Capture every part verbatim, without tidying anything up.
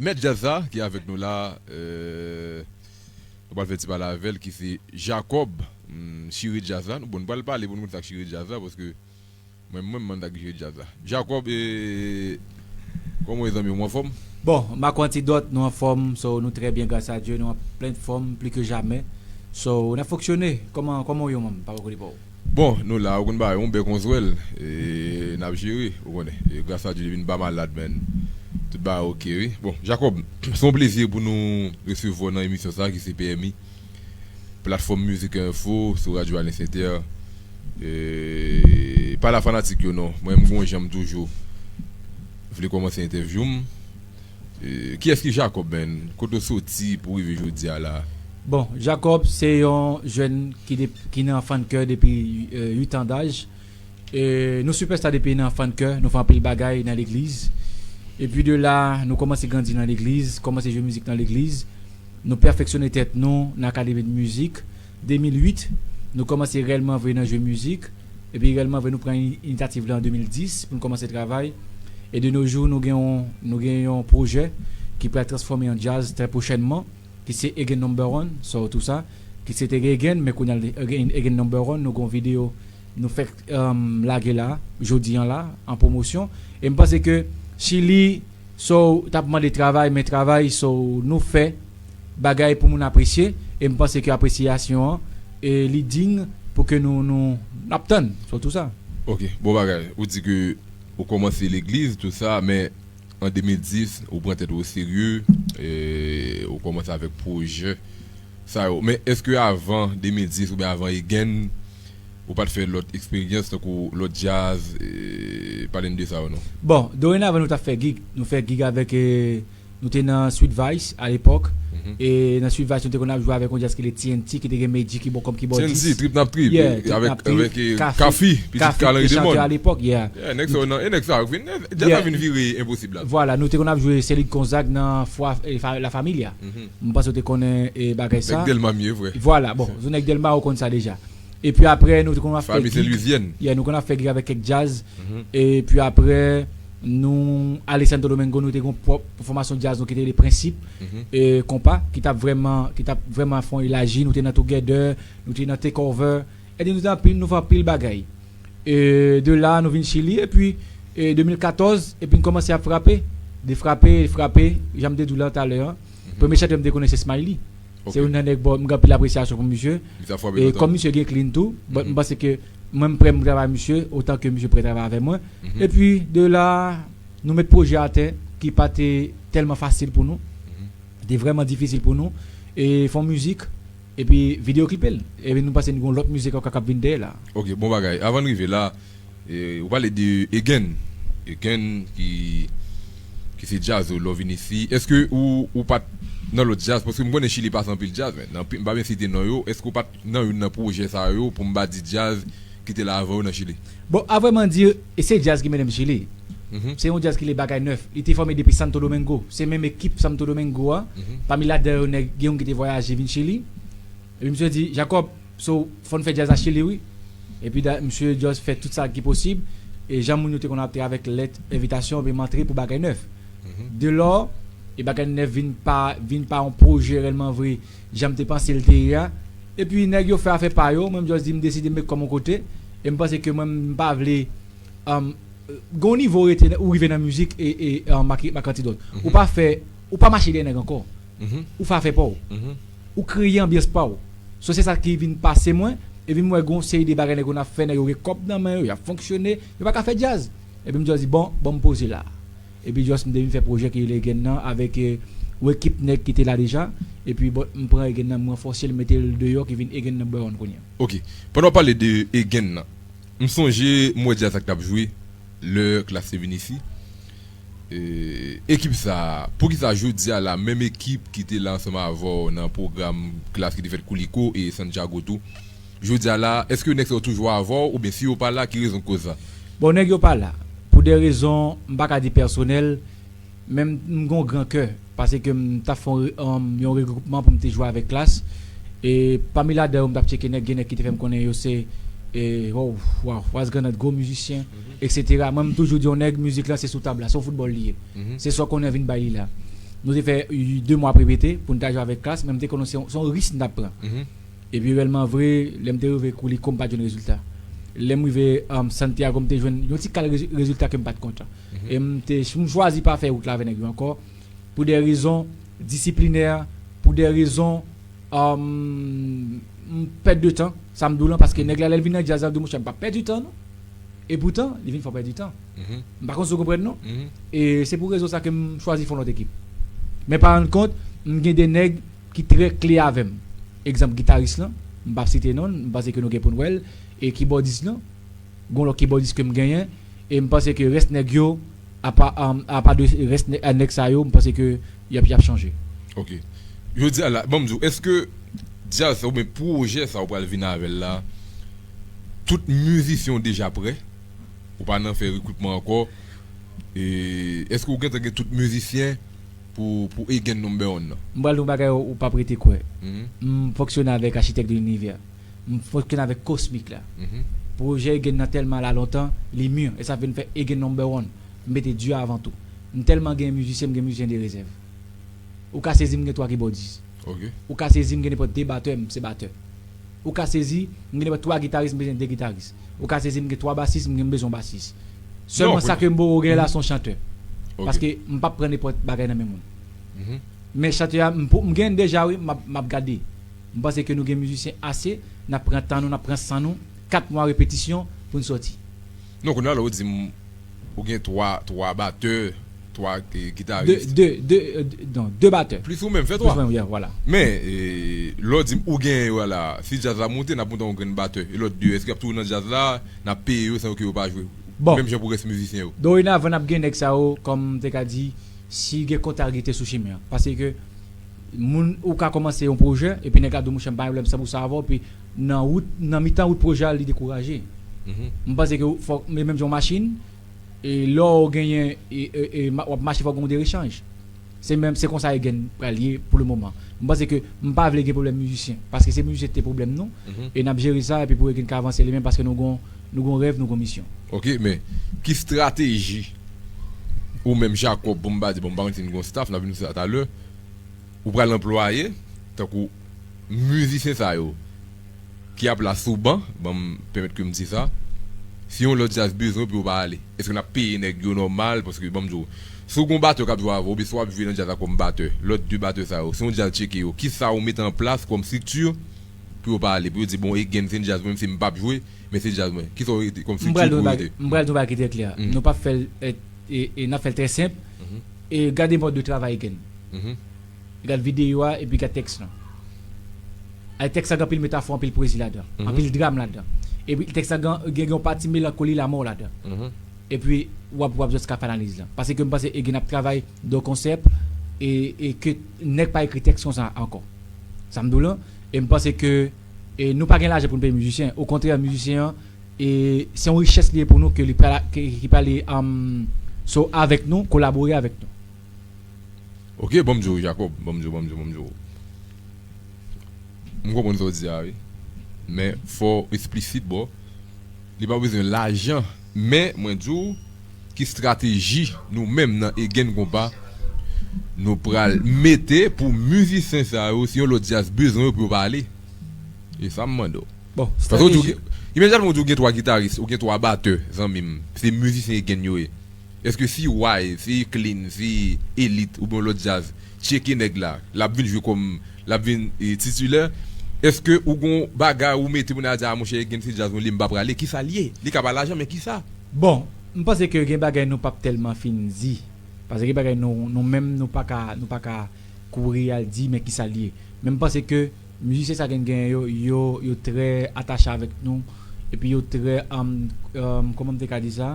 Mèt djaz la ki avèk nou la, euh, nou pral fè ti pale avè l, ki se Jacob, hmm, chire djaz la. Nou, bon, nou pral pale pou nou konn sa k chire djaz la, paske mwen menm, mwen sa k chire djaz la. Jacob, e, kòman w ye, zanmi m, ou anfòm? Bon, Marco Antidot, nou anfòm, so, nou trè byen, gras a Dye, nou an plen fòm, pli ke jamè. So, n ap fonksyone. Kòman, kòman w ye, manm? Pa poko depo. Bon, nou la, ou konn bagay, yon bèk, yon zwèl, e, n ap jere, ou konnen. E, gras a Dye, depi n pa malad, men, tout bagay oke, wi. Bon, Jacob, se yon plezi pou nou resevwa w nan emisyon sa a, ki se P M I, platfòm Mizik Enfo, sou Radyo Alliance Inter. E, pale a fanatik yo non. Mwen, m gon jan m toujou vle kòmanse entèvyou m. E, kiyès ki Jacob, man? Kote w soti pou rive jodi a la? Bon, Jacob se yon jèn ki de, ki nan fan kè depi, euh, uit an daj. E, nou sipèsta depi nan fan kè, nou fè anpil bagay nan legliz. Epi de la, nou kòmanse grandi nan legliz, kòmanse jwe mizik nan legliz. Nou pèfeksyone tèt nou nan akademi de mizik. De mil uit, nou kòmanse rèyèlman vre nan jwe mizik. Epi rèyèlman vre, nou pran ini-, inisyativ la an de mil dis pou nou kòmanse travay. E de nos jours, nou gen yon, nou gen yon pwojè ki pral transfòme an djaz trè pwochènman, ki se Again Number One, so tou sa, ki se te Again, men kounye a l Again, Again Number One, nou gen yon videyo, nou fèk, um, lage la, jodi an la, an pwomosyon. E m panse ke Chili, so, t ap mande travay, men travay, so, nou fè bagay pou moun apresye, e m panse ke apresyasyon an, e li diy pou ke nou, nou, n ap tann, so tou sa. Ok, bon bagay. Ou di ke ou kòmanse legliz, tou sa, men an de mil dis, ou pran tèt ou o serye, e ou kòmanse avèk pwojè sa yo. Men èske avan de mil dis oubyen avan Again, ou pa t fè lòt eksperyans, tankou lòt djaz, e, pale n de sa yo non? Bon, dorenavan nou t ap fè gig, nou fè gig avèk, e, nou te nan Sweet Vice a lepòk. Mhm. E nan Sweet Vice, nou te konn ap jwe avèk yon djaz ki rele T N T, ki te gen Medjy ki bò kòm kibòdis. T N T, Trip N ap Trip, yeah, avèk, avèk, e, Kafi, pitit Kalan Ridimond. Kafi, ki te chante a lepòk, yeah. Yeah, nèg sa yo nan, e nèg sa yo vin, djaz la vin vire enposib la. Vwala, nou te konn ap jwe Céline Gonzague nan fwa, e, fa-, La Familia. Mhm. M panse w te konnen, e, bagay sa. Nèg Dèlma m ye vre. Vwala, bon, se nèg Dèlma, ou konn sa deja. Epi apre, nou te konn ap fè gig. Famille Saint-Louisienne. Yeah, nou konn ap fè gig avèk kèk djaz. Mhm. Epi apre, nou ale Santo Domingo, nou te gen pwòp fòmasyon djaz nou ki te rele Prensip, mhm, e Konpa, ki t ap vrèman, ki t ap vrèman fè yon elaji. Nou te nan Together, nou te nan Takeover. Epi nou te anpil, nou fè anpil bagay. E de la, nou vin Chili, epi, e de mil katòz, epi n kòmanse ap frape. De frape, frape, jan m te di w la talè a. Mhm. Premye chantè m te konnen se Smiley. Ok. Se youn nan nèg bò, m gen anpil apresyasyon pou misye. Li t ap frape lontan. E kòm misye gen clean tou, but, mhm, m panse ke mwen m prè m travay misye, otan ke misye prè travay avè mwen. Mhm. Epi, de la, nou met pwojè atè ki pa te tèlman fasil pou nou. Mhm. Te vrèman difisil pou nou. E fè yon mizik, epi videyo klipe l. Epi nou panse n gen yon lòt mizik ankò k ap vin dèyè la. Ok, bon bagay. Avan n rive la, e, ou pale de Again. Again ki, ki se djaz ou lè w vin isi. Èske ou, ou pa t nan lòt djaz? Paske m konnen Chili pase anpil djaz, men nan, m pa byen site non yo. Èske ou pa t nan youn nan pwojè sa yo pou m pa di djaz ki te la avan yo nan Chili? Bon, a vrèman di, e se djaz ki mennen m Chili. Mhm. Se yon djaz ki le Bagay Nèf. Li te fòme depi Santo Domingo. Se menm ekip Santo Domingo a. Mhm. Pami ladan yo, nèg, gen youn ki te vwayaje vin Chili. Epi misye di, Jacob, so, fò n fè djaz a Chili, wi. Epi da, misye just fè tout sa ki posib. E jan moun yo te konn ap te avèk lèt envitasyon, epi m antre pou Bagay Nèf. Mhm. De lò, e Bagay Nèf vin pa, vin pa yon pwojè rèlman vre, jan m te panse l te ye a. Epi nèg yo fè afè pa yo, mwen m just di m deside m met kò m yon kote. E m panse ke mwen m pa vle, um, gon nivo rete, ou rive nan mizik e, e, um, Marc, Marc Antidot. Mhm. Ou pa fè, ou pa mache dèyè nèg ankò. Mhm. Ou fè afè pa w. Mhm. Ou kreye anbyans pa w. So se sa ki vin pase mwen, epi m wè gon seri de bagay nèg yo n ap fè, nèg yo gen kòb nan men yo, y ap fonksyone, yo pa ka fè djaz. Epi m just di, bon, bon, m poze la. Epi just m te vin fè pwojè ki rele Again nan avèk, eh, yon ekip nèg ki te la deja. Epi bon, m pran Again nan, m ranfòse l, m mete l deyò, ki vin Again Number One kounye a. Ok. Pandan w pale de Again nan, m sonje m wè djaz sa k t ap jwe lè Klass te vin isi. E, ekip sa, poukisa jodi a la, menm ekip ki te la ansanm avè w nan pwogram Klass ki te fèt Kouliko e Santiago tou, jodi a la, èske nèg sa yo toujou avè w, oubyen si yo pa la, ki rezon k koz sa? Bon, nèg yo pa la. Pou de rezon, m pa ka di pèsonèl, men m, m gon gran kè, paske m t ap fè yon re-, um, yon regwoupman pou m te jwe avèk Klass. E pami ladan yo, m t ap tcheke nèg, gen nèg ki te fè m konnen yo se, e, wow, wow, Ras Granat, gwo mizisyen, mhm, etsetera. Mwen, m toujou di yon nèg, mizik la, se sou tab la, se yon foutbòl li ye. Mhm. Se sa w konnen vin bay li la. Nou te fè de mwa ap repete pou n ta jwe avèk klas, men m te konnen se yon, se yon risk n t ap pran. Epi reyèlman vre, lè m te rive Kouliko, m pa t jwenn rezilta. Lè m rive um, Santiago, m te jwenn yon ti kal rezi- rezilta ke m pa t kontan. E m te m chwazi pa fè wout la avè nèg yo ankò, pou de rezon disiplinè, pou de rezon um, pèt de tan, sa m di w lan, paske nèg la lè l vin nan djaz la, l di w monchè, m p ap pèdi tan non. E poutan, li vin fè w pèdi tan. M pa konn si w konprann non. E se pou rezon sa ke m chwazi fè yon lòt ekip. Men pa rann kont, m gen de nèg ki trè kle avè m. Egzanp, gitaris lan, m p ap site non l, m panse ke nou gen pou n wè l. E kibòdis lan, gon lòt kibòdis ke m genyen. E m panse ke rès nèg yo, apa, um, apa de rès nè- nèg sa yo, m panse ke y ap, y ap chanje. Ok. Jodi a la, ban m di w, èske djaz sa oubyen pwojè sa ou pral vin avè l la, tout mizisyen w deja prè? Ou pa nan fè rekritman ankò? E èske ou gentan gen tout mizisyen pou, pou Egen Number One nan? M pral di w yon bagay ou, ou p ap rete kwè. M fonksyone avèk Architecte de l'Univers. M fonksyone avèk Cosmic la. Pwojè Egen nan tèlman la lontan, li mir, e sa vin fè Egen Number One. M mete Dye avan tou. M tèlman gen mizisyen, m gen mizisyen de rezèv. Ou ka sezi m gen twa kibòdis. Ou ka sezi m gen nenpòt de batè, m se batè. Ou ka sezi m gen nenpòt twa gitaris, m bezwen de gitaris. Ou ka sezi m gen twa basis, m gen m bezwen yon basis. Sèlman sa ke m poko gen la se yon chantè. Paske m p ap pran nenpòt bagay nan men moun. Men chantè a, m, pou- m gen deja wi, m ap, m ap gade. M panse ke nou gen mizisyen ase, n ap pran tan nou, n ap pran san nou, kat mwa repetisyon pou n sòti. Non, kounye a la ou di m ou gen twa, twa batè, twa e, gitaris. De, de, de, e, de, non, de batè. Plis ou menm, fè twa. Plis mwen, yeah, vwala. Men, e, lè w di m ou gen yo la, si djaz la monte, n ap monte yon grenn batè. E lòt de, èske y ap toujou nan djaz la, n ap peye yo san ke yo pa jwe? Bon. Menm jan pou rès mizisyen yo. Dorenavan, n ap gen nèg sa yo, kòm m te ka di, si gen kontak rete sou chimen an. Paske moun ou ka kòmanse yon pwojè, epi nèg la di w monchè m pa gen pwoblèm san pou san avè w, epi nan wout, nan mitan wout pwojè a, li dekouraje. M panse ke fòk, men menm jan yon machin, e lè w genyen, e, e, e, w ap mache fòk gen yon de rechanj. Se menm, se konsa Egen pral ye pou le moman. M panse ke m pa vle gen pwoblèm mizisyen, paske se mizisyen ki te pwoblèm nou, e n ap jere sa, epi pou Egen ka avanse li menm, paske nou gon, nou gon rèv, nou gon misyon. Ok, men ki estrateji ou menm Jacob, pou m pa di, bon, m pa konn si n gon staff, n ap vin sou sa talè, ou pral anplwaye, tankou mizisyen sa yo, ki ap la sou ban, ban m pèmèt ke m di sa, si yon lòt djaz bezwen yo pou yo pa ale, èske n ap peye nèg yo nòmal? Paske ban m di w, si w gon batè k ap jwe avè w, oubyen si w ap jwe nan djaz la kòm batè, lòt de batè sa yo, si yon djaz tcheke yo, kisa ou mete an plas kòm estrikti pou yo pa ale, pou yo di, bon, Egen se djaz mwen, menm si m p ap jwe, men se djaz mwen? Kisa w rete kòm estrikti pou yo rete? M pral di w yon bagay ki trè klè. Nou p ap fè l, e, e, e n ap fè l trè senp. E gade mòd de travay Egen. Gad videyo a epi gad tèks lan. Ay, tèks la gen anpil metafò, anpil pwezi ladan, anpil dram ladan. Epi tèks la gen, gen, gen yon pati melankoli, lanmò ladan. Epi w ap, w ap just ka fè analiz lan. Paske m panse Egen ap travay de konsèp e, e ke nèg pa ekri tèks konsa ankò. Sa m di w lan, e m panse ke e nou pa gen lajan pou n peye mizisyen. Okontrè, mizisyen an, e se yon richès li ye pou nou ke li pral, ke, ki pral um, so avèk nou, kolabore avèk nou. Ok, ban m di w, Jacob, ban m di w, ban m di w, ban m di w. M konprann sa w di a, wi. Men, fò w eksplisit, bò. Li pa bezwen lajan. Men, mwen di w, ki estrateji nou menm nan Egen Konpa, nou pral mete pou mizisyen sa yo, si yon lòt djaz bezwen yo pou yo pa ale? E sa m mande w. Bon, estrateji. Paske w di w gen, imedyatman w di w gen twa gitaris, ou gen twa batè, zanmi m. Se mizisyen Egen yo ye. Èske si Way, si Clean, si Elite, oubyen yon lòt djaz, tcheke nèg la, l ap vin jwe kòm, l ap vin e, titilè, èske ou gon bagay ou mete pou nèg la di, a monchè, Egen se djaz mwen li ye, m pa prale? Kisa l ye? Li ka pa lajan, men kisa? Bon, m panse ke gen bagay nou p ap tèlman fin di. Paske gen bagay nou, nou menm, nou pa ka, nou pa ka kouri al di, men kisa l ye. Men m panse ke mizisyen sa gen, gen yo, yo, yo trè atache avèk nou. Epi yo trè, um, um, kòman m te ka di sa?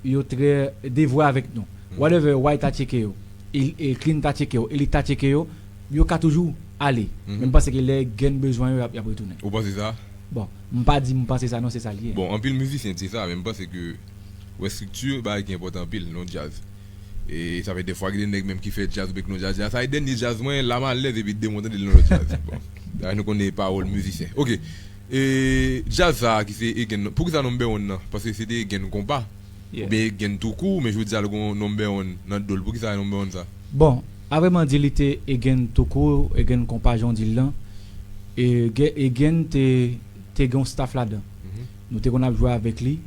Yo trè devwe avèk nou. Whatever, Way ta tcheke yo, e, e Clean ta tcheke yo, Elite ta tcheke yo, yo ka toujou ale. Men m panse ke lè Egen bezwen yo, y ap, y ap retounen. Ou panse sa? Bon, m pa di m panse sa non, se sa l ye. Bon, anpil mizisyen di sa, men m panse ke w wè estrikti bagay ki enpòtan anpil nan djaz. E sa fè dèfwa gen de nèg menm ki fè djaz oubyen ki nan djaz, di a sa e dènye djaz mwen, l ap alèz epi demen w tande l nan lòt djaz. Bon, sa nou konnen pawòl mizisyen. Ok. E djaz sa a ki se Egen, poukisa Number One nan? Paske se te Egen Konpa. Oubyen Egen toukou, men jodi a l gon Number One nan do l. Poukisa Number One sa? Bon, A vrèman di, li te Egen toukou, Egen konpa jan w di l lan. E Ge- Egen te, te gen yon staff ladan. Nou te konn ap jwe avèk li.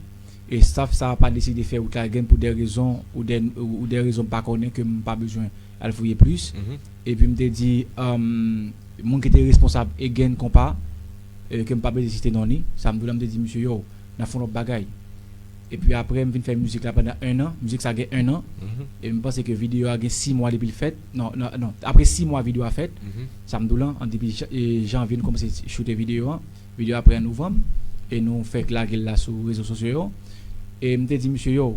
E staff sa a pa deside fè wout la Egen pou de rezon ou de, ou de rezon m pa konnen ke m pa bezwen al fouye plis. Epi m te di, um, moun ki te responsab Egen konpa, e ke m pa bezwen site non li, sa m di w la, m te di misye, yo, n ap fè yon lòt bagay. Epi apre, m vin fè mizik la pandan en an. Mizik sa gen en an. E m panse ke videyo a gen sis mwa depi l fèt. Non, non, non. Apre sis mwa videyo a fèt. Sa m di w lan, an depi jan- e janvye, nou kòmanse choute videyo an. Videyo a pran novanm. E nou fèk lage l la sou rezo sosyo yo. E m te di misye, yo,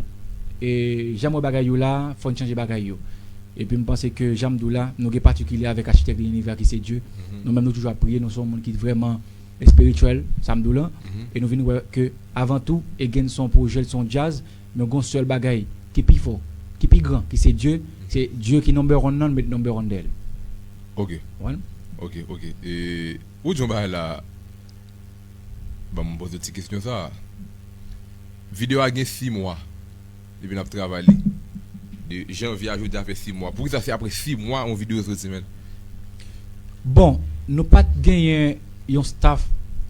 e jan m wè bagay yo la, fò n chanje bagay yo. Epi m panse ke jan m di w la, nou gen patikilye avèk achitèk de linivè ki se Dye. Nou menm nou toujou ap priye, nou se yon moun ki vrèman espirityèl, sa m di w lan. E nou vin wè ke avan tou, Egen se yon pwojè, se yon djaz, men gon sèl bagay ki pi fò, ki pi gran, ki se Dye, se Dye ki number one nan, met number one dèyè l. Ok. Konprann? Ok, ok. E, ou di yon bagay la, ban m poze ti kesyon sa. Videyo a gen sis mwa depi n ap travay li. De janvye a jodi a fè sis mwa. Poukisa se apre sis mwa yon videyo soti, menn? Bon, nou pa t genyen yon staff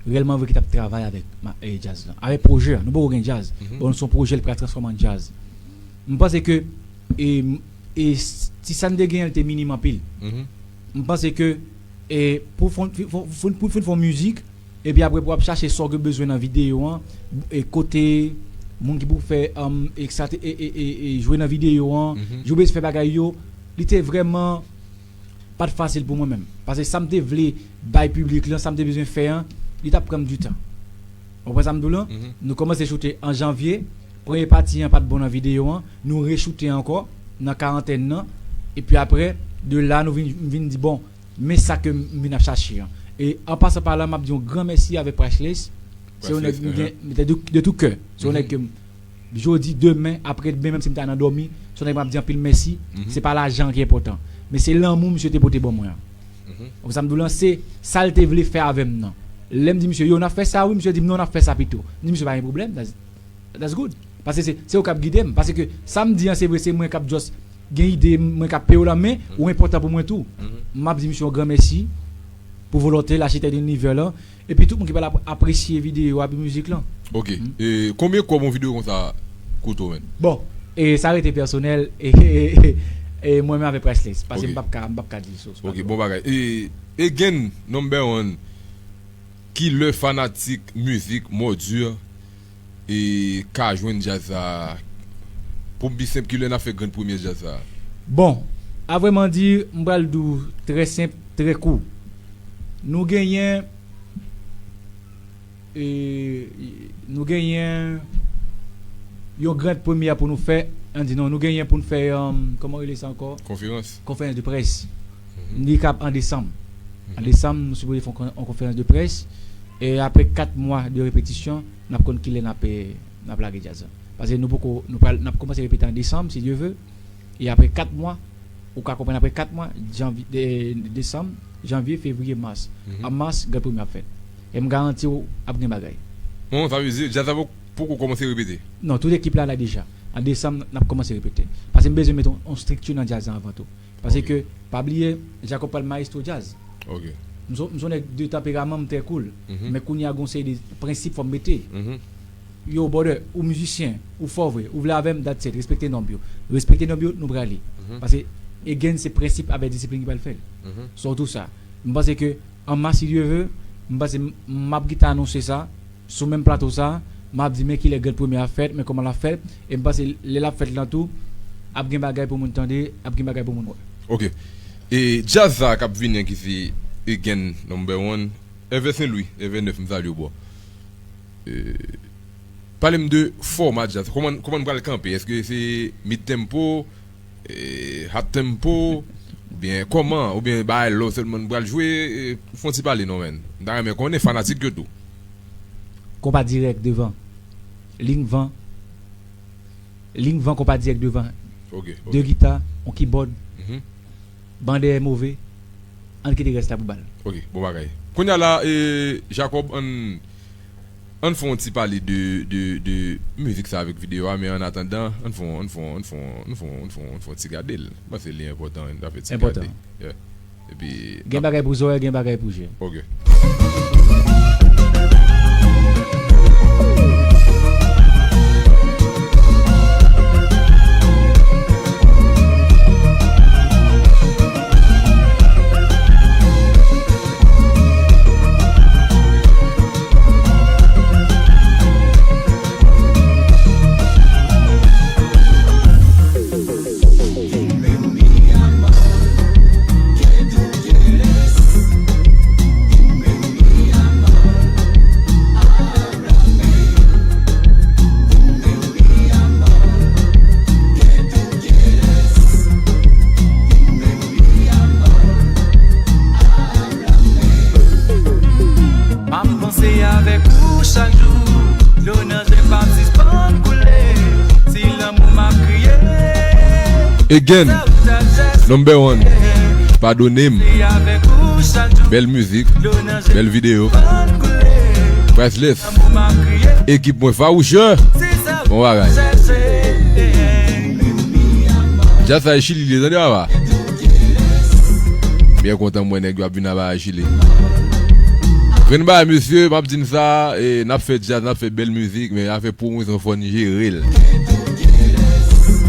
rèlman vre ki t ap travay avèk ma- e djaz lan. Avèk pwojè a, nou poko gen djaz. Bon, nou se yon pwojè, li pral transfòme an djaz. M panse ke e, e s- si sa n te genyen, li te minim anpil. M panse ke e, pou fon- fi- fon- fon- pou fin fè yon mizik, epi apre pou ap chache sa w gen bezwen nan videyo an, e kote moun ki pou fè um, e, sa te- e, e, e, e, jwe nan videyo an, jan w bezwen fè bagay yo, li te vrèman pa t fasil pou mwen menm. Paske sa m te vle bay piblik lan, sa m te bezwen fè an, li t ap pran m ditan. Ou konprann sa m di w lan? Nou kòmanse choute an janvye, premye pati an pa t bon nan videyo an, nou rechoute ankò nan karantèn nan, epi apre, de la, nou vin, vin di, bon, men sa ke m vin ap chache an. E an pasan pa la, m ap di yon gran mèsi avèk Priceless. Se yon nèg m gen de, de tou kè. Se yon nèg ke m, jodi, demen, apre demen, menm si m ta nan dòmi, se yon nèg m ap di anpil mèsi. Se pa lajan ki enpòtan. Men se lanmou misye te pote ban mwen an. Ou sa m di w lan, se sa l te vle fè avè m nan. Lè m di misye, yo, n ap fè sa, wi, misye di m, non, n ap fè sa pito. M di misye, pa gen pwoblèm. That's good. Paske se, se ou k ap gide m. Paske sa m di an, se vre, se mwen k ap just gen ide, mwen k ap peye w lan, men ou enpòtan pou mwen tou. M ap di misye yon gran mèsi pou volonte l, achitèk de linivè lan, epi tout moun ki pral ap- apresye videyo a, epi mizik lan. Ok. E konbyen kòb yon videyo konsa koute w, menn? Bon, e sa rete pèsonèl, e, e, e, e mwen menm avèk Priceless. Paske m p ap ka, m p ap ka di l sou, sou Ok, bon bagay. E, Egen, number one, ki lè fanatik mizik Mòdi e ka jwenn djaz sa a? Pou m pi senp, ki lè n ap fè grenn premye djaz sa a? Bon, a vrèman di, m pral di w trè senp, trè kou. Nou genyen, e, nou genyen yon grenn premye pou nou fè, an di non, nou genyen pou n fè, um, kòman rele sa ankò? Konferans. Konferans de près. Li k ap an desanm. An desanm, nou sipoze fè yon kon- yon konferans de près. E apre kat mwa de repetisyon, n ap konn kilè n ap, eh, n ap lage djaz la. Paske nou poko, nou pral, n ap kòmanse repete an desanm, si Dye ve. E apre kat mwa, ou ka konprann, apre kat mwa, janvye, de- desanm, janvye, fevriye, mas. An mas, grenn premye ap fèt. E m garanti w, ap gen bagay. Bon, sa vle di, djaz la poko, poko kòmanse repete? Non, tout ekip la la deja. An desanm, n ap kòmanse repete. Paske m bezwen mete yon, yon estrikti nan djaz la anvan tou. Paske, pa bliye, Jacob pral mayestwo djaz. Ok. M se, m se yon nèg de tanperaman, m trè cool. Men kounye a, gon seri de prensip fò m mete. Yo, brother, ou mizisyen, ou fò vre, ou vle avè m, that's it, respekte nòb yo. Respekte nòb yo, nou prale. Paske, again, se prensip avèk disiplin ki pral fè l. Surtout sa. M panse ke, an mas, si Dye ve, m panse m, m ap gentan anonse sa, sou menm plato sa, m ap di men kilè grenn premye ap fèt, men kòman l ap fèt, e m panse lè l ap fèt lan tou, ap gen bagay pou moun tande, ap gen bagay pou moun wè. Ok. E djaz sa k ap vini an ki se Again Number One, Èvè Sen Lwi, Èvè Nèf, m salye w, bro. E, pale m de fòma djaz. Kòman, kòman n pral kanpe? Èske se mid tempo, e, hard tempo, oubyen kòman, oubyen bagay lò sèlman n pral jwe, e, fè yon ti pale non, menn. M ta renmen konnen fanatik yo tou. Konpa dirèk devan. Liy van. Liy van, konpa dirèk devan. Ok, ok. De gita, yon kibòd. Ban dèyè move. Ann kite rès la pou bal. Ok, bon bagay. Kounye a la, e, Jacob, ann Ann fè yon ti pale de, de, de mizik sa avèk videyo a, men an atandan, ann fè, ann fè, ann fè, ann fè, ann fè, ann fè yon ti gade l. M panse li enpòtan, ann fè ti gade. Yeah. Epi gen bagay pou zòrèy, gen bagay pou je. Ok. M ap panse avèk ou chak jou. Dlo nan je p ap sispann koule. Si lanmou m ap kriye. Again, number one. Padone m. Bèl mizik, bèl videyo. Priceless. Ekip mwen fawouchè. Bon bagay. Djaz sa e Chili li ye, tande papa. Byen kontan m wè nèg yo ap vin aba Chili. Grenn bagay, mesye, m ap di n sa, e, n ap fè djaz, n ap fè bèl mizik, men afè pwomosyon fò n jere l.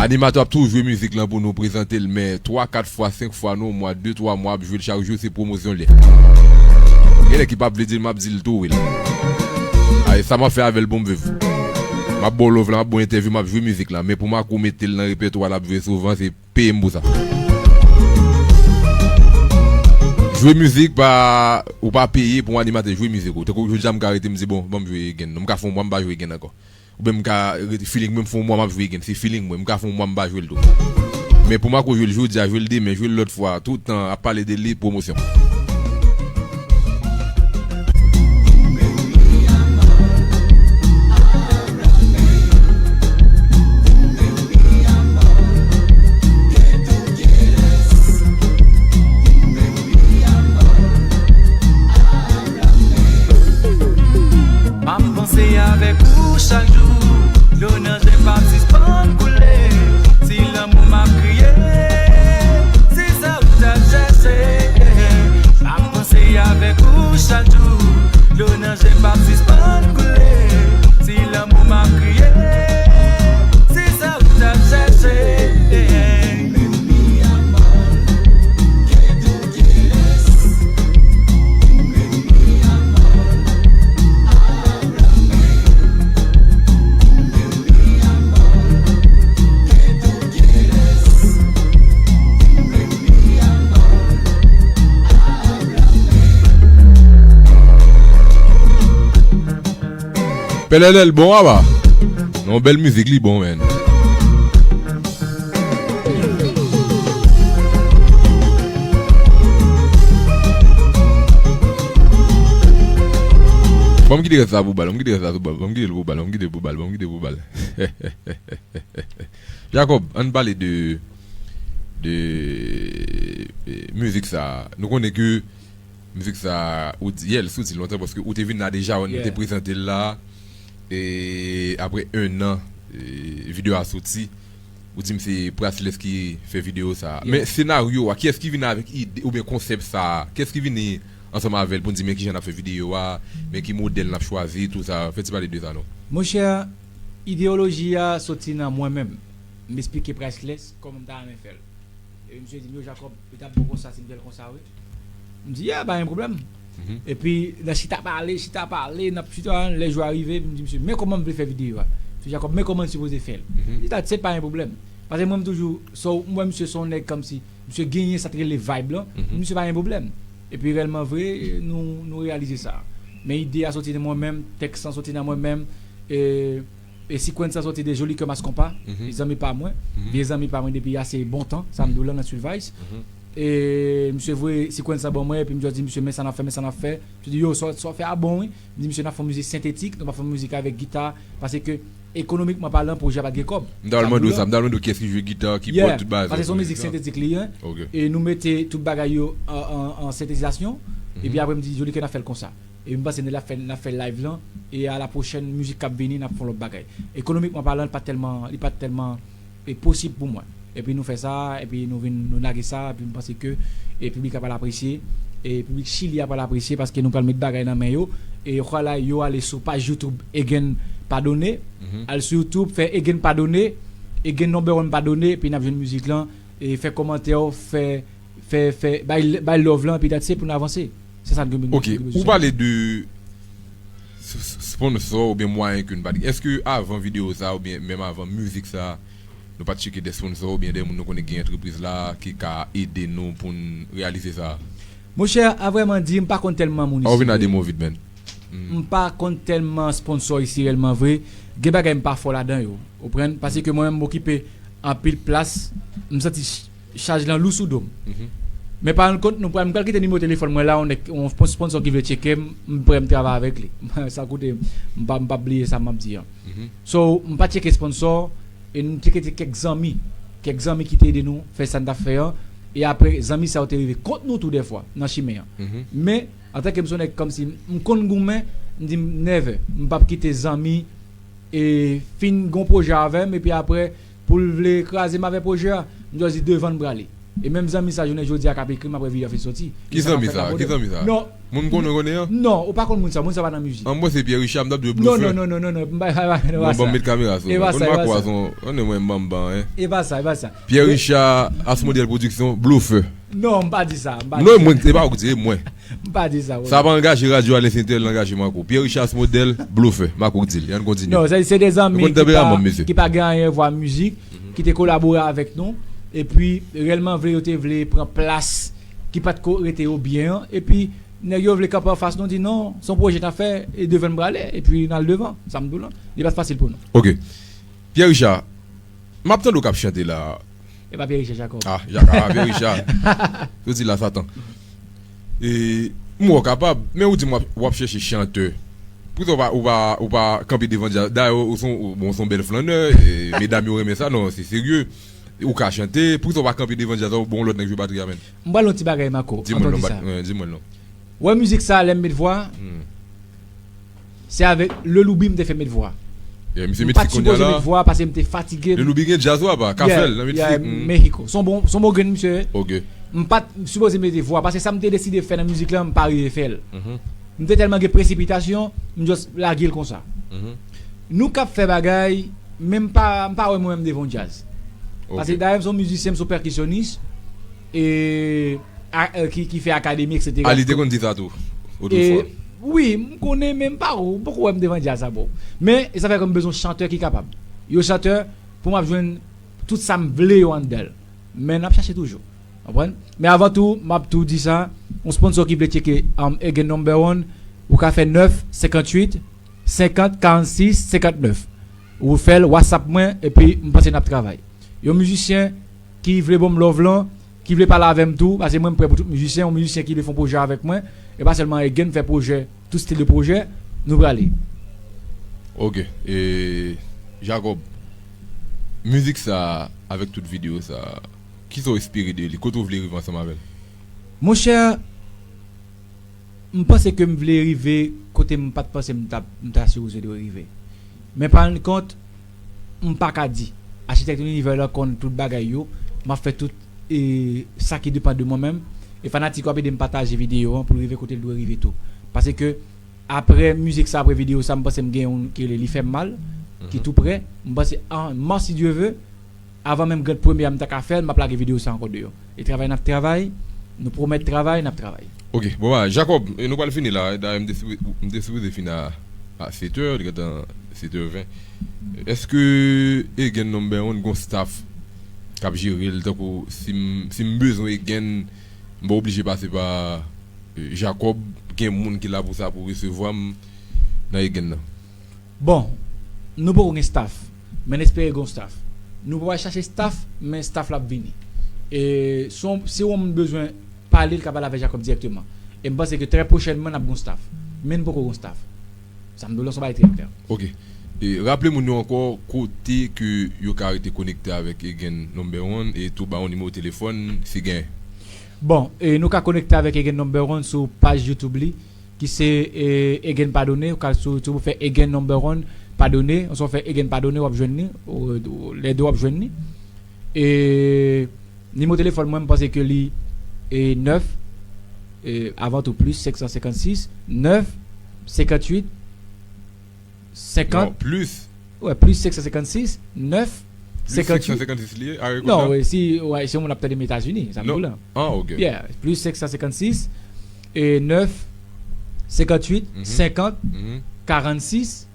Animatè ap toujou jwe mizik lan pou nou prezante l, men twa, kat fwa, senk fwa nan yon mwa, de, twa mwa, ap jwe l chak jou, se pwomosyon l ye. Gen nèg ki p ap vle di l, m ap di l tou, wi. A, e sa m ap fè avè l pou m viv. M ap ba w love la, m ap ba w entèvyou, m ap jwe mizik la. Men pou Marco mete l nan repètwa l ap jwe souvan, se peye m pou sa. Jwe mizik pa, ou pa peye pou yon animatè jwe mizik ou. Tankou jodi a m ka rete m di, bon, ban m jwe Egen. Non, m ka fè yon mwa m pa jwe Egen ankò. Oubyen m ka rete feeling mwen, m fè yon mwa m ap jwe Egen. Se feeling mwen, m ka fè yon mwa m pa jwe l tou. Men pou Marco jwe l jodi a, jwe l demen, jwe l lòt fwa, tout tan ap pale de li, pwomosyon. M ap panse avèk ou chak jou. Dlo nan je p ap sispann koule. Si lanmou m ap kriye, se sa ou t ap chèche. M ap panse avèk ou chak jou. Dlo nan je p ap sispann koule. Si lanmou m ap kriye, se sa ou t ap chèche. Pèlèlèl bon, apa. Non, bèl mizik, li bon, menn. Bon, m kite rès la pou bal, m kite rès la pou bal, m kite l pou bal, m kite l pou bal, m kite l pou bal. Jacob, ann pale de, de, de mizik sa. Nou konnen ke mizik sa, ou di, yeah, l soti lontan, paske ou te vin la deja, nou te prezante l la. E apre en an, e, videyo a soti, ou di m se Priceless ki fè videyo sa. Yeah. Men senaryo a, kiyès ki vin avèk ide oubyen konsèp sa? Kiyès ki vini ansanm avè l pou n di, men kijan n ap fè videyo a, men ki modèl n ap chwazi, tou sa? Fè ti pale de sa, non? Monchè, ideyoloji a soti nan mwen menm. M esplike Priceless kòman m ta renmen fè l. Epi misye di m, yo, Jacob, li t ap bon konsa si m fè l konsa, wi. M di, yeah, pa gen pwoblèm. Mhm. Epi, nan chita pale, chita pale, n ap chita, lè jou a rive, epi m di misye, men kòman m vle fè videyo a. Misye, Jacob, men kòman n sipoze fè l. Mhm. M di, that's it, pa gen pwoblèm. Paske mwen, m toujou, so, m wè misye se yon nèg kòmsi, misye genyen sa k rele vibe lan, mhm, misye pa gen pwoblèm. Epi, rèlman vre, nou, nou reyalize sa. Men ide a soti nan mwen menm, tèks lan soti nan mwen menm, e, E sequence sa soti de Joli Kè Mas Konpa, mhm, e zanmi pa mwen, mhm, vye zanmi pa mwen depi ase bon tan, sa m di w la nan Sud Vice. Mhm. E misye voye sequence sa ban mwen, epi m just di misye, men sa n ap fè, men sa n ap fè. Misye di, yo, sa w, sa w fè a bon, wi. M di misye, n ap fè yon mizik sentetik, nou pa fè yon mizik avèk gita, paske ekonomikman palan, pwoje a pa t gen kòb. M ta al mande w sa, m ta al mande w kiyès ki jwe gita, keyboard, tout bagay sa. Yeah, paske se yon mizik sentetik li ye. Ok. E nou mete tout bagay yo an, an, an sentezasyon, mhm, epi apre m di, Joli Kè n ap fè l konsa. E m panse n ap fè, n ap fè live lan. E a la pwochèn, mizik k ap vini, n ap fè yon lòt bagay. Ekonomikman palan, li pa t tèlman, li pa t tèlman e posib pou mwen. Epi nou fè sa, epi nou vin, nou lage sa, epi m panse ke e piblik la pral apresye, e piblik Chili a pral apresye paske nou pral met bagay nan men yo. E yo pral, yo ale sou paj YouTube Egen Padone, al sou YouTube, fè Egen Padone, Egen Number One Padone, epi n ap jwenn mizik lan, e fè kòmantè, fè, fè, fè, bay, bay love lan, epi that's it pou n avanse. Se sa n gen, ok, gen bezwen. Ou pale de s- s- sponsor oubyen mwayen ke n pa t gen. Èske avan videyo sa oubyen menm avan mizik sa, nou pa t tcheke de sponsor oubyen de moun nou konnen ki gen antrepriz la ki ka ede nou pou n reyalize sa? Monchè, a vrèman di, m pa konn tèlman moun isi vre. Ou vin a de mo vit, man. M pa konn tèlman sponsor isi reyèlman vre. Gen bagay m pa fò ladan yo. Ou konprann? Paske mwen menm m okipe anpil plas, m santi ch- chaj lan lou sou do m. Men pa rann kont nou pral, m pral kite nimewo telefòn mwen la, yon nèg, yon spon- sponsor ki vle tcheke m, m prè m travay avèk li. Sa koute, m pa, m p ap bliye sa m ap di an. So, m pa tcheke sponsor, e m tcheke kèk zanmi. Kèk zanmi ki te ede nou fè sa n t ap fè an. E apre, zanmi sa yo te rive kont nou tou dèfwa nan chimen an. Men, antanke m se yon nèg kòmsi m konn goumen, m di m never, m p ap kite zanmi e fin gon pwojè avè m, epi apre, pou l vle kraze m avè pwojè a, m just di devan n prale. E menm zanmi sa, jounen jodi a, k ap ekri m apre videyo a fin soti. Ki zanmi sa? Ki zanmi sa? Non. Moun m konnen, konnen an? Non, ou pa konn moun sa, moun sa pa nan mizik. An, mwen se Pierre Richard, m t ap di w blofè. Non, non, non, non, non, non, m pa, pa, pa, pa, non, pa sa. Ban m met kamera sou mwen. E pa sa, e pa sa. Ou konn mwen, m ban m ban, hein. E pa sa, e pa sa. Pierre Richard, Asmodel Production, blofè. Non, m pa di sa, m pa di sa. Non, mwen, se pa ou k di, e mwen. M pa di sa, sa pa angaje radyo a, lè se entèl angaje Marco. Pierre Richard Asmodel, blofè. Marco k di l. Ann kontinye. Non, se, se de zanmi ki pa, ki pa gen anyen vwa mizik, ki te kolabore avèk nou. Epi, reyèlman vle, yo te vle pran plas ki pa t ko rete yo byen an. Epi, nèg yo vle kanpe anfas nou, di non, se yon pwojè n ap fè, e devan n prale, epi n al devan. Sa m di w lan. Li pa t fasil pou nou. Ok. Pierre Richard, m ap tande w k ap chante la. E pa Pierre Richard Jacob. Ah, Jacob, ah, Pierre Richard. Yo di la Satan. E, m wè w kapab, men ou di m w ap, w ap chèche chantè. Poukisa w pa, ou pa, ou pa kanpe devan djaz? Dayè, ou se yon, bon, ou se yon bèl flannè, e, medam yo renmen sa, non, se serye. Ou ka chante, poukisa w pa kanpe devan djaz la, ou bon lòt nèg jwe batri a, menm? M pral yon ti bagay, Marco, antan di sa. Di mwen non. Wè mizik sa, lè m met vwa, se avèk Leloubi m te fè met vwa. M pa t sipoze met vwa paske m te fatige. Leloubi gen djaz w apa, ka fè l nan Meksik. Mexico. Se yon bon, se yon bon grenn misye. M pa t sipoze mete vwa paske sa m te deside fè nan mizik lan, m pa rive fè l. M te tèlman gen presipitasyon, m just lage l konsa. Nou k ap fè bagay, men m pa, m pa wè mwen menm devan yon djaz. Paske dayè m se yon mizisyen, m se yon pèkisyonis. E a, e, ki, ki fè akademi, et cetera. Ah, li te konn di sa tou, otrefwa. Wi, m konnen, men m pa, ou poko wè m devan djaz sa, bro. Men, e sa fè ke m bezwen chantè ki kapab. Yo chantè, pou m ap jwenn tout sa m vle yo anndan l. Men n ap chache toujou. Konprann? Men avan tou, m ap tou di sa, yon sponsor ki vle tcheke, um, Egen Number One, ou ka fè nèf, senkanntuit, senkant, karannsis, senkantnèf. Ou fè l, WhatsApp mwen, epi m panse n ap travay. Yon mizisyen ki vle ban m love lan, ki vle pale avè m tou, paske mwen m prè pou tout mizisyen, yon mizisyen ki vle fè yon pwojè avèk mwen, e pa sèlman Egen, fè pwojè, tout stil de pwojè, nou prale. Ok, e Jacob, mizik sa, avèk tout videyo sa, kisa w espere de li? Kote w vle rive ansanm avè l? Monchè, m panse ke m vle rive kote m pa t panse m ta, m ta sipoze dwe rive. Men pa rann kont, m pa ka di. Achitèk linivè lan konn tout bagay yo. M ap fè tout, e, sa ki depann de mwen menm. E fanatik yo ap ede m pataje videyo an pou l rive kote l dwe rive tou. Paske apre mizik sa, apre videyo sa, m panse m gen youn ki rele Li Fè M Mal, ki tou prè. M panse an mas, si Dye ve, avan menm grand premye a m ta ka fè l, m ap lage videyo sa ankò deyò. E travay n ap travay, nou pwomèt travay, n ap travay. Ok, bon, ba, Jacob, e nou pral fini la. Dayè, m te sipo-, m te sipoze fini a, a sèt è, li gentan sèt è ven. Èske Egen Number One gon staff k ap jere l, tankou si m, si m bezwen Egen, m pa oblije pase pa, e, Jacob, gen moun ki la pou sa, pou resevwa m nan Egen nan? Bon, nou poko gen staff, men n espere gon staff. Nou pral chache staff, men staff la ap vini. E si yon, si yon moun bezwen pale, l ka pale avèk Jacob dirèkteman. E m panse ke trè pwochènman, n ap gon staff. Men n poko gon staff. Sa m di w lan se yon bagay trè klè. Ok. E raple moun yo ankò kote ke yo ka rete konekte avèk Egen Number One e tou ba yon nimewo telefòn si gen. Bon, e nou ka konekte avèk Egen Number One sou paj YouTube li. ki se e, Egen Padone, ou ka sou YouTube ou fè Egen number one Padone, oswa w fè Egen Padone, w ap jwenn li, ou, ou, lè de w ap jwenn li. E nimewo telefòn mwen, m panse ke li e nèf, e, avan tou, plis senk san senkannsis, nèf, senkantuit, senkant, non, plis. Wè, plis senk san senkannsis, nèf, senkantuit. Plis senk san senkannsis li ye, a rekout la? Non, wè, si, wè, si yon moun ap tande m Etazini, sa m di w la. Ah, ok. Yeah, plis senk san senkannsis, e nèf, senkantuit, senkant, karannsis,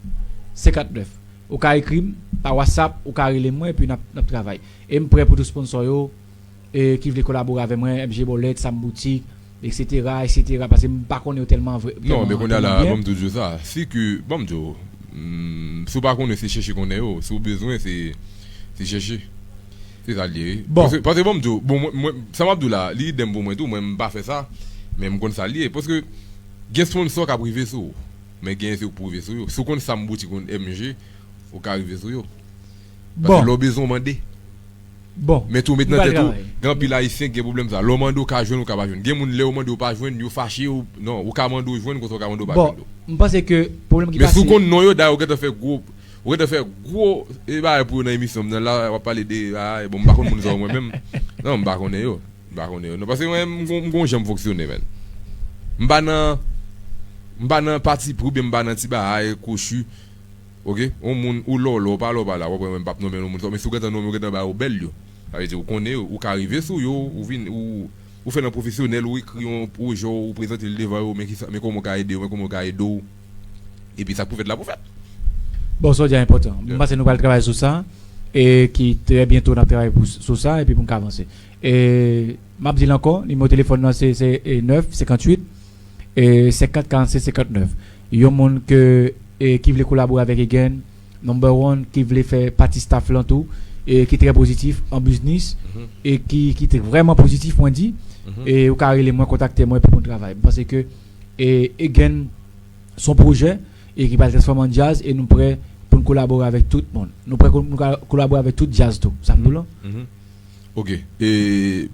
senkantnèf. Ou ka ekri m pa WhatsApp, ou ka rele mwen, epi n ap, n ap travay. E m prè pou tout sponsor yo, e, ki vle kolabore avè mwen, M G Bolèt, Sam Boutik, et cetera, et cetera, paske m pa konnen yo tèlman vre, non, men kounye a la, ban m tou di w sa. Si ke, ban m di w, mm, si w pa konnen, se chèche konnen yo. Si w bezwen, se, se chèche. Se sa l ye, wi. Bon. Paske, paske ban m di w, bon, mwen, mwen, sa m ap di w la, li idèm pou mwen tou, mwen, m pa fè sa, men m konn sa l ye. Paske gen sponsor k ap rive sou ou, men gen se ou k pou rive sou yo. Si w konn Sam Boutik, konn M G, ou ka rive sou yo. Paske lè w bezwen, w mande. Bon, men tou met nan tèt ou, gen anpil Ayisyen ki gen pwoblèm sa. Lè w mande, w ka jwenn, ou ka pa jwenn. Gen moun, lè w mande, w pa jwenn, yo fache, ou, non, ou ka mande, w jwenn, konsa w ka mande, w pa jwenn tou. Bon, m panse ke pwoblèm ki pase. Men si w konn non yo, dayè, ou gentan fè gwo, ou gentan fè gwo, e, bagay pou yo nan emisyon m nan la, w ap pale de, a, bon, m pa konn moun sa yo mwen menm. Non, m pa konnen yo. M pa konnen yo. Non, paske mwen, m gon, m gon jan m fonksyone, menn. M pa nan, m pa nan pati pri oubyen m pa nan ti bagay, kwochi. Ok? Yon moun, ou lòlò, ou pa lò, ou pa la, w ap wè mwen m p ap nonmen yon moun sa, men si w gentan nonmen, ou gentan ba yo bèl yo. Sa vle di, ou konnen yo, ou ka rive sou yo, ou vin, ou, ou fè nan pwofesyonèl, ou ekri yon pwojè, ou prezante l devan yo, men kisa, men kòman w ka ede yo, men kòman w ka ede w. Epi sa k pou fèt la pou fèt. Bon, sa w di a enpòtan. M panse nou pral travay sou sa, e ki trè byento n ap travay pou, sou sa, epi pou n ka avanse. E m ap di l ankò, nimewo telefòn nan se, se, e, nèf, senkantuit, e, senkant, karannsis, senkannèf. Yon moun ke, e, ki vle kolabore avèk Egen, number one, ki vle fè pati staff lan tou, e ki trè pozitif an biznis, e ki, ki te vrèman pozitif, mwen di, e ou ka rele mwen, kontakte mwen, epi pou n travay. M panse ke, e, Egen, se yon pwojè, e ki pral transfòme an djaz, e nou prè pou n kolabore avèk tout moun. Nou prè pou n ka kolabore avèk tout djaz tou. Sa m di w lan. Ok. E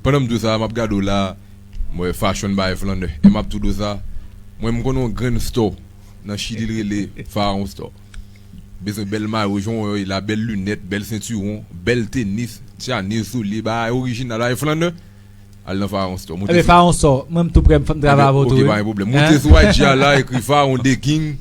pandan m di w sa, m ap gade w la, m wè Fashion by Flanneur. E m ap tou di w sa, mwen m konn yon grenn store nan Chili, l rele Pharaon Store. Bezwen bèl mayo, jan w wè yo la, bèl linèt, bèl sentiwon, bèl tenis, tchanis, soulye, bagay orijinal, bagay Flanneur. Al nan Pharaon Store. Monte sou Pharaon Store, mwen m tou prè, m fè m travay avè w tou, wi. Ok, pa gen pwoblèm. Monte sou I G a la, ekri Pharaon The King,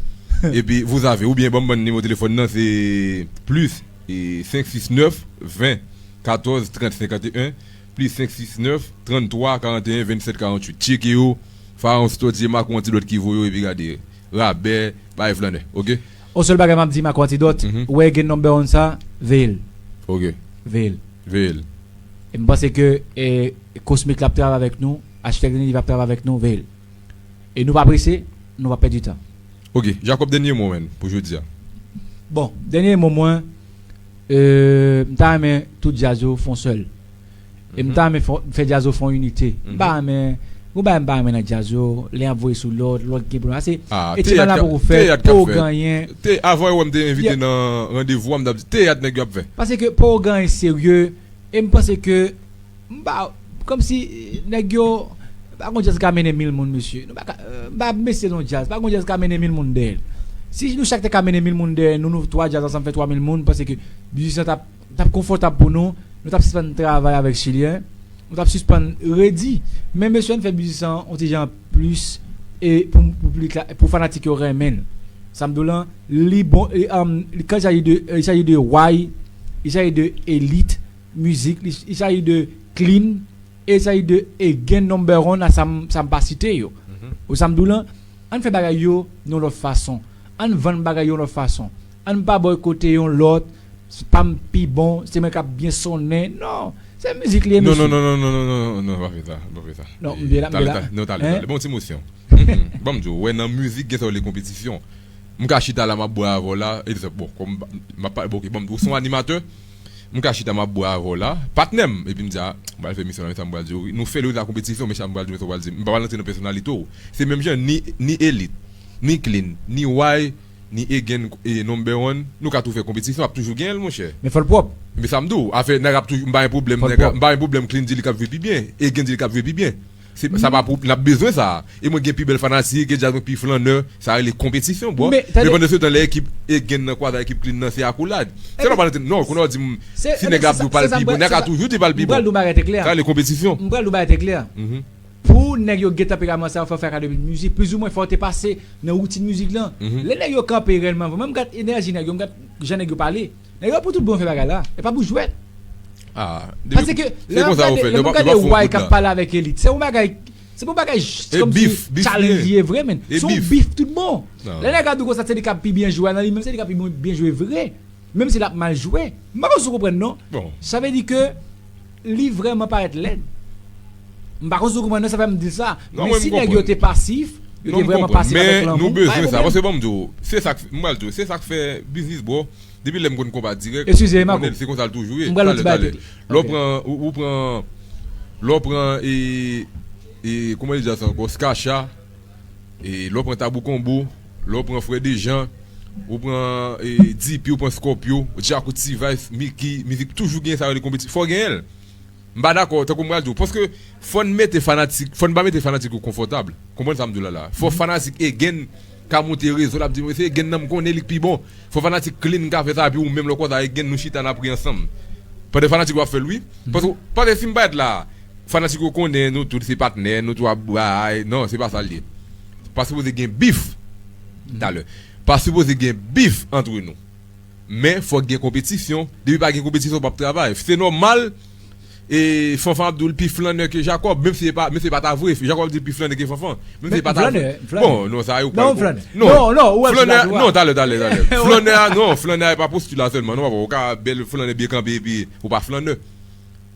epi vous avez. Oubyen ban m, ban m nimewo telefòn nan, se plis, e, senk sis nèf, ven, katòz, trant, senkanteyen, plis senk sis nèf, tranntwa, karanteyen, vennsèt, karanntuit. Tcheke yo, Pharaon Store, D J Marco, anti lòt ki voye yo, epi gade. Rabè, bay Flanneur, ok? On sèl bagay m ap di Marco Antidot, wè gen number one sa, veye l. Ok. Veye l. Veye l. E m panse ke, e, Cosmic la ap travay avèk nou, Architect Trinity ap travay avèk nou, veye l. E nou pa prese, nou pa pèdi tan. Ok, Jacob, dènye mo, menn, pou jodi a. Bon, dènye mo mwen, e, m ta renmen tout djaz yo fè yon sèl. E m ta renmen fè, fè djaz yo fè yon inite. M pa renmen, gon bagay m pa renmen nan djaz yo, lè y ap voye sou lòt, lòt gen pwoblèm. Ase, ah, e ti bagay la poko fè, poko genyen. Te, avan yo wè m te envite nan randevou a, m t ap di, teyat nèg yo ap fè. Paske poko genyen serye, e m panse ke, m pa, kòmsi, nèg yo, pa gon djaz ka mennen mil moun, mesye. Nou pa ka, e, m pa mesye nan djaz, pa gon djaz ka mennen mil moun dèyè l. Si nou chak te ka mennen mil moun dèyè nou, nou twa djaz ansanm fè twa mil moun, m panse ke biznis lan t ap, t ap konfòtab pou nou, nou t ap sispann travay avèk Chilyen, nou t ap sispann redi. Men mesye, ann fè biznis lan yon ti jan plis, e pou, pou piblik la, pou fanatik yo renmen l. Sa m di w lan, li bon, e, um, li, kan il s'agit de, il s'agit de way, il s'agit de elit, mizik, li, il s'agit de clean, e il s'agit de, e, gen number one a sa m, sa m pa site yo. Ou sa m di w lan, ann fè bagay yo yon lòt fason. Ann vann bagay yo yon lòt fason. Ann pa bòykote yon lòt, se pa m pi bon, se mwen k ap byen sonnen. Non, se mizik li ye, mesye. Non, non, non, non, non, non, non, non, pa fè sa, pa fè sa. Non, m byen la, m byen la. Talè, talè, non, talè, talè. Bon, ti mosyon. Ban m di w, wè, nan mizik, gen sa yo rele konpetisyon. M ka chita la, m ap bwè avè w la, egzanp, bon, kòm m ap pale, bon, ok, ban m di w, ou se yon animatè, m ka chita, m ap bwè avè w la, patnè m, epi m di, a, m pral fè emisyon la, men sa m pral di w, wi. Nou fè l, wi, la konpetisyon, men sa m pral di w, men sa w pral di m. M pa pral rantre nan pèsonalite w. Se menm jan, ni, ni elit, ni clean, ni way, ni egen, e number one, nou ka tou fè konpetisyon, ap toujou genyen l, monchè. Men fò l pwòp. Men sa m di w, afè, nèg ap toujou, m pa gen pwoblèm, nèg ap, m pa gen pwoblèm clean di li k ap jwe pi byen, egen di li k ap jwe pi byen. Se, sa pa pou, n ap bezwen sa. E mwen gen pi bèl fanatik, gen djaz mwen pi flannè, sa rele konpetisyon, bro. Men pandan se tan, lè ekip Egen nan kwaze ak ekip Clean nan, se akolad. Se nòmal, non, kounye a w di m, si nèg la ap di w pa l pi bon, nèg la ka toujou di pa l pi bon. Sa rele konpetisyon. M pral di w bagay trè klè. Pou nèg yo gen tanperaman sa yo, fò w fè akademi mizik, plizoumwen fò w te pase nan woutin mizik lan. Lè nèg yo kanpe rèlman, mwen m gad enèji nèg yo, m gad jan nèg yo pale. Nèg yo pou tout bon fè bagay la. E pa pou jwèt. Paske lè m ap gade, lè m ap gade Way k ap pale avèk Elit, se yon bagay, se yon bagay kòmsi challenge li ye vre, men. Se yon bif tout bon. Lè nèg la di w konsa, se li k ap pi byen jwe a, nan li menm, se li k ap pi byen jwe vre. Menm si l ap mal jwe. M pa konn si w konprann, non. Sa vle di ke li vrèman parèt lèd. M pa konn si w konprann, non, sa fè m di l sa. Men si nèg yo te pasif, yo te vrèman pasif avèk lanmou, pa gen pwoblèm. Paske ban m di w, se sa k, m pral di w, se sa k fè biznis, bro. Depi lè m konn konpa dirèk, ou konnen se konsa l toujou ye. Talè, talè. Lè w pran, ou, ou pran, lè w pran, e, e, kòman yo di sa ankò? Skacha, e, lè w pran Tabou Konbo, lè w pran Frè Dejan, ou pran, e, D P, ou pran Scorpio, Djakout, T-Vice, Mickey, mizik toujou gen sa yo, li konpeti-, fò w genyen l. M pa dakò, tankou m pral di w, paske fò n mete fanatik, fò n pa mete fanatik yo konfòtab. Konprann sa m di w la la. Fò fanatik Egen ka monte rezo, l ap di, "Mwen se Egen nan, m konnen li k pi bon." Fò fanatik Clean ka fè sa, epi ou menm lè w kwaze ak Egen, nou chita n ap ri ansanm. Pandan fanatik yo ap fè l, wi. Paske, paske si m parèt la, fanatik yo konnen nou tout se patnè, nou tou ap bay, non, se pa sa l ye. Pa sipoze gen bif. Talè. Pa sipoze gen bif antre nou. Men fòk gen konpetisyon. Depi pa gen konpetisyon, w p ap travay. Se nòmal, e, Fanfan ap di w l pi flannè ke Jacob, menm si se pa, menm si se pa ta vre. Jacob ap di l pi flannè ke Fanfan. Menm si se pa ta vre. Bon, non, sa yo pral. Non, flannè. Non, non, ou wè flannè, non, talè, talè, talè. Flannè a, non, flannè a e pa posti la sèlman. Non, papa, ou ka bèl flannè byen kanpe epi ou pa flannè.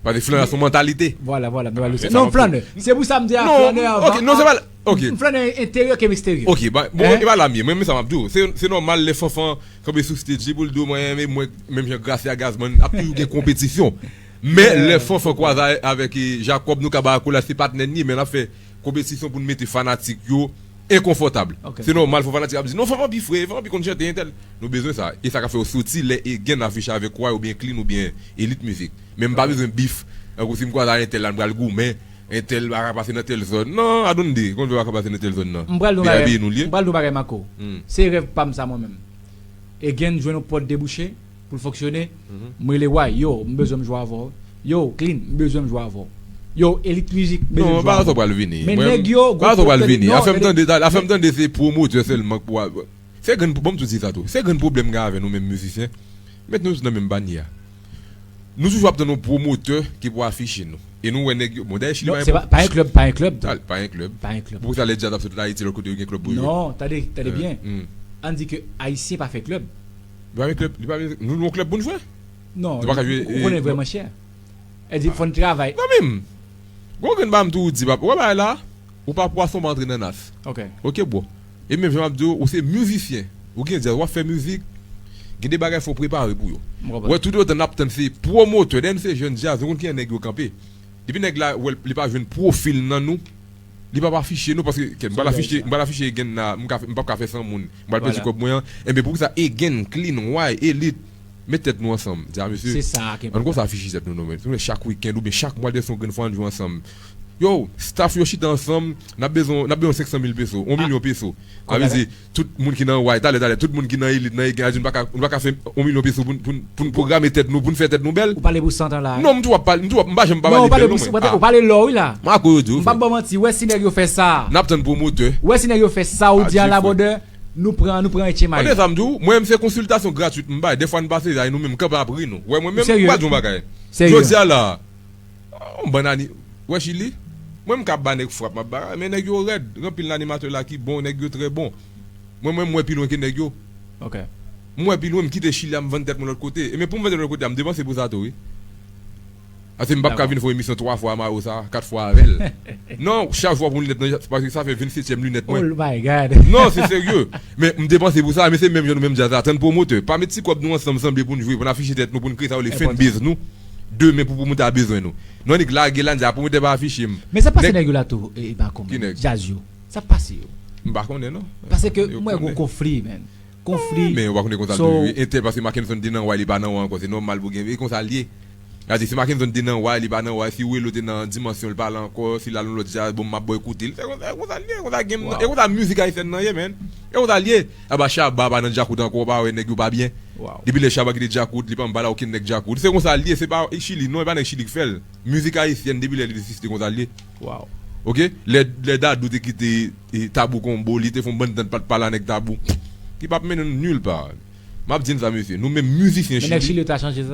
Paske flannè a se yon mantalite. Vwala, vwala, m te pral di sa. Non, flannè. Se pou sa m di a flannè avan. Ok, non, se pa, ok. Flannè enteryè ke eksteryè. Ok, ba, bon, e pa la m ye. Mwen, men sa m ap di w. Se, se nòmal lè Fanfan kanpe sou stage li pou l di w, mwen, men mwen, menm jan Gracia Gazman, ap toujou gen konpetisyon. Men lè Fanfan kwaze avèk, e, Jacob, nou ka ba akolad, se patnè n ye, men n ap fè konpetisyon pou n mete fanatik yo enkonfòtab. Se nòmal, fò fanatik ap di, "Non, Fanfan pi fre, Fanfan pi konn chante, entèl." Nou bezwen sa. E sa ka fè yo soti lè Egen afiche avèk Way oubyen Clean oubyen Elit Mizik. Men m pa bezwen bif. Tankou si m kwaze ak entèl la, m pral goumen. Entèl pa ka pase nan tèl zòn. Non, I don't do. Konn pa ka pase nan tèl zòn nan. M pral di w bagay, m pral di w bagay, Marco. Se rèv pa m sa mwen menm. Egen jwenn yon pòt debouche pou l fonksyone. M rele Way, yo, m bezwen m jwe avè w. Yo, Clean, m bezwen m jwe avè w. Yo, Elit Mizik, m bezwen m jwe avè w. Non, bagay sa pral vini. Men nèg yo, bagay sa pral vini. Afè m tande, afè m tande se pwomotè sèlman k pou a, se grenn, bon, m tou di sa tou. Se grenn pwoblèm m gen avè nou menm mizisyen. Met nou tout nan menm panye a. Nou toujou ap tann yon pwomotè ki pou afiche nou. E nou wè nèg yo, bon, dayè Chili pa yon, pa, pa yon klèb, pa yon klèb tou. Pa yon klèb. Pa yon klèb. Poukisa lè djaz ap sot Ayiti, lòt kote yo gen klèb pou jwe? Non, tande, tande byen. Ann di ke Ayisyen pa fè klèb. Li pa gen klèb, li pa gen, nou, nou klèb pou n jwe? Non, nou pa ka jwe, ou konnen vrèman chè. E di fò n travay. Nan menm. Gon grenn bagay m toujou di, papa, ou wè bagay la, ou pa pwason pa antre nan nas. Ok. Ok, bro. E menm jan m ap di w, ou se mizisyen, ou gen djaz, w ap fè mizik, gen de bagay fò w prepare pou yo. Ou wè, toutotan n ap tann se pwomotè, dèyè n se jèn djaz, nou konn kijan nèg yo kanpe. Depi nèg la wè li pa jwenn pwofil nan nou, li p ap afiche nou, paske kè, m pral afiche, m pral afiche Egen la, m ka fè, m p ap ka fè san moun. M pral pèdi kòb mwen an. Enben, poukisa Egen, Clean, Way, Elit, met tèt nou ansanm. Di a mesye, ann kòmanse afiche tèt nou, non, men. Chak wikenn oubyen chak mwa, dèyè se yon grenn fwa, ann jwe ansanm. Yo, staff yo chita ansanm, n ap bezwen, n ap bezwen senk san mil peso, yon milyon peso. Sa vle di, tout moun ki nan Way, talè, talè, tout moun ki nan Elit, nan Egen, nou pa ka, nou pa ka fè yon milyon peso pou n, pou n, pou n pwograme tèt nou, pou n fè tèt nou bèl. Ou pale pou sant an la. Non, m tou ap pale, m tou ap, m pa janm pa pale pou lè, non, mwen. Ou pale lò, wi, la. M a koz yo di w. M pa ba w manti, wè si nèg yo fè sa. N ap tann pwomotè. Wè si nèg yo fè sa, ou di a la, brother, nou pran, nou pran etye may. Tande sa m di w, mwen menm se konsiltasyon gratwit m bay. Dèfwa n pase la, e nou menm kanpe ap ri nou. Wè mwen menm, m pral di w yon bagay. Jodi a la, yon bann ani-, wè Chili? Mwen m ka ba nèg frap, m ap ba, men nèg yo rèd. Gen anpil nan animatè la ki bon, nèg yo trè bon. Mwen, mwen, m wè pi lwen ke nèg yo. Ok. M wè pi lwen, m kite Chili a, m vann tèt mwen lòt kote. E men pou m vann tèt mwen lòt kote a, m depanse pou sa tou, wi. Ase m p ap ka vin fè yon emisyon twa fwa a Maro sa, kat fwa avè l. Non, chak fwa pou linèt nan, paske sa fè vennsetyèm linèt mwen. Oh my God. Non, se serye. Men m depanse pou sa, men se menm jan nou menm djaz la. Tann pwomotè. Pa met ti kòb nou ansanm sanble pou n jwe, pou n afiche tèt nou, pou n kreye sa yo le fanbase nou. Demen pou pwomotè a bezwen nou. Non, nèg lage la, n di a pwomotè pa afiche m. Men sa pase nèg yo la tou, e, e pa konbyen. Ki nèg? Djaz yo. Sa pase yo. M pa konnen, non. Paske m wè gon konfli, man. Konfli. Men ou pa konnen konsa l toujou ye. Entèl, paske Mackenson te nan Way, li pa nan Way ankò. Se nòmal pou gen, e konsa l ye. Gade, si Mackenson te nan way, li pa nan way, si Welo te nan dimansyon, li pa la ankò, si l al yon lòt jazz, bon, m ap bò ekoute l. Se konsa, konsa l ye, konsa game nan, e konsa mizik ayisyèn nan ye, man. E konsa l ye. Aba Shabba pa nan djakout ankò, ou pa wè nèg yo pa byen. Depi lè Shabba kite djakout, li pa anba la okenn nèg djakout. Se konsa l ye, se pa Chili, non, e pa nèg Chili k fè l. Mizik ayisyèn, depi lè l egziste, konsa l ye. Oke? Lè, lè Dadou te kite e, Tabou Combo, li te fè yon bann tan pa t pale a nèg Tabou. Ki p ap mennen nou nil pa. M ap di n sa, mesye. Nou menm mizisyen Chili,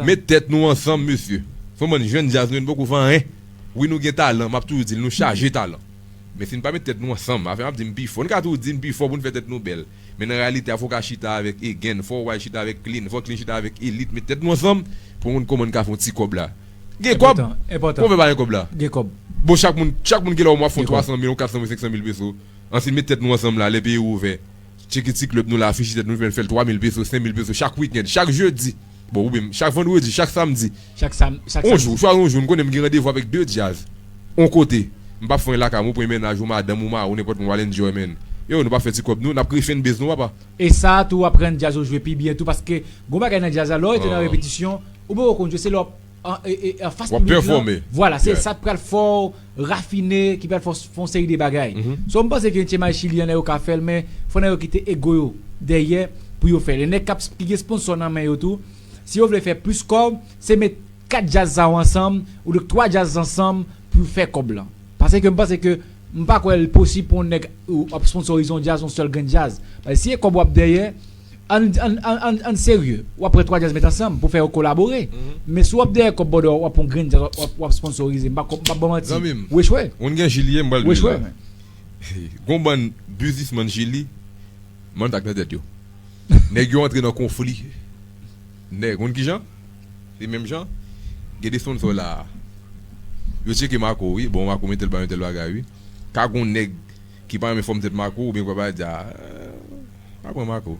met tèt nou ansanm, mesye. Se yon bann jèn djaz nou ye, nou poko fè anyen. Wi, nou gen talan, m ap toujou di l, nou chaje talan. Men si n pa met tèt nou ansanm, afè m ap di n pi fò. Nou ka toujou di n pi fò pou n fè tèt nou bèl. Men nan reyalite a, fò w ka chita avèk Egen, fò w al chita avèk Clean, fò Clean chita avèk Elite. Met tèt nou ansanm pou nou konn kòman n ka fè yon ti kòb la. Gen kòb? Enpòtan, enpòtan. Konbyen pa gen kòb la? Gen kòb. Bon, chak moun, chak moun ki la, ou mwen ap fè yon twa san mil, yon kat san mil, senk san mil peso. Ann met tèt nou ansanm la, lè peyi ouvè. Tcheke ti klèb nou la, afiche tèt nou, fè l twa mil peso, senk mil peso, chak wikenn, chak jedi. Bon, oubyen chak vandredi, chak samdi. Chak sam, chak samdi. On jou, chwazi on jou, nou konnen m gen randevou avèk de djaz. On kote. M p ap fè anyen lakay mwen, ou pran mennaj ou, madanm ou, mari w, nenpòt moun, w al enjoy, man. Yo, nou p ap fè ti kòb nou, n ap kreye fanbase nou, papa. E sa a tou, w ap rann djaz ou jwe pi byen tou, paske gon bagay nan djaz la, lè w rete nan repetisyon, ou poko konn jwe, se lè w ap an, e, e, anfas piblik lan. Vwala, se sa k pral fè w rafine, ki pral fè w fè yon seri de bagay. So, m panse ke N T M I Chili an, nèg yo ka fè l, men fò nèg yo kite ego yo dèyè pou yo fè l. E nèg k ap, ki gen sponsò nan men yo tou, si yo vle fè plis kòb, se met kat djaz sa yo ansanm, oubyen twa djaz ansanm pou fè kòb lan. Paske m panse ke m pa kwè l posib pou yon nèg ou ap sponsorize yon djaz, yon sèl grenn djaz. Paske si e kòb w ap dèyè, ann, ann, ann, ann, ann serye. W ap pran twa djaz met ansanm pou fè yo kolabore. Men si w ap dèyè kòb bòdò, w ap pran yon grenn djaz, w ap, w ap sponsorize. M pa, m pa ba w manti. Zanmi m, ou echwe. Ou gen Jili, m pral di w echwe, la. Gon bann biznismann Jili, m ann tak nan tèt yo. Nèg yo antre nan konfli. Nèg, konn ki jan? Se menm jan. Gen de sponsò la. Yo tcheke Marco, wi. Bon, Marco, men tèl bagay, men tèl bagay, wi. Ka gon nèg ki pa renmen fòm tèt Marco, oubyen kwa pa di, a, pa pran Marco.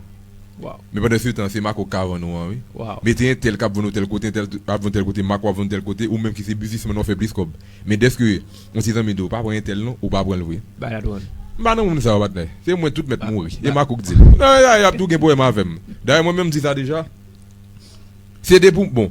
Men pandan se tan, se Marco k ka vann ou an, wi. Mete entèl k ap vann ou tèl kote, entèl k ap vann ou tèl kote, Marco ap vann ou tèl kote, ou menm ki se biznismann, w ap fè plis kòb. Men dèske yon ti zanmi di w, pa pran entèl non, ou pa pran l vre. M pa nan moun sa yo, patnè. Se mwen tout mèt mouri. E Marco k di l. Non, y ap tou gen pwoblèm avè m. Dayè, mwen menm m di sa deja. Se de pou, bon.